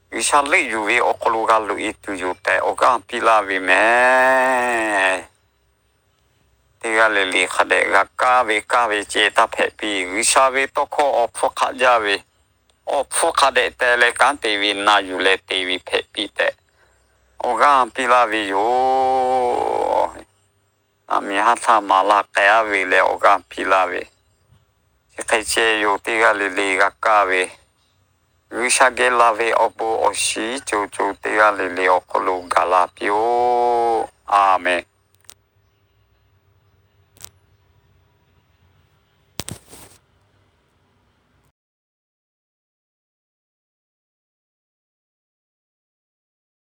G'uiˬsha leuˆ yuˬ ve awˬ hk'aw lo g'a loꞈ e tuˬ yoˬ tehꞈ awˬ g'aˇ piˇ laˇ ve meh. Teˇ g'aˇ le le hk'a dehꞈ g'a kaˇ ve kaˇ ve ceh taˇ hpehꞈ piˇ. G'uiˬsha ve tawˇ hkawˇ awˬ hpfuhˇ hk'aˆ jaˇ ve, awˬ hpfuhˇ hk'a dehꞈ teh leh kanˉ te ve na yuˬ leh te ve hpehꞈ piˇ tehꞈ awˬ g'aˇ piˇ laˇ ve yoˬ. Aˬ miˍ haˉ htaˇ maˍ laˇ k'ai-a ve leh awˬ g'aˇ piˇ laˇ ve, chi hk'e ceh yoˬ. Teˇ g'aˇ le le g'a kaˇ ve, G'uiˬsha geh la ve awˬ bon awˬ shiˍ co co teˇ g'aˇ le le awˬ hk'aw lo gaˬ la piˇ-oˆ. A menˬ.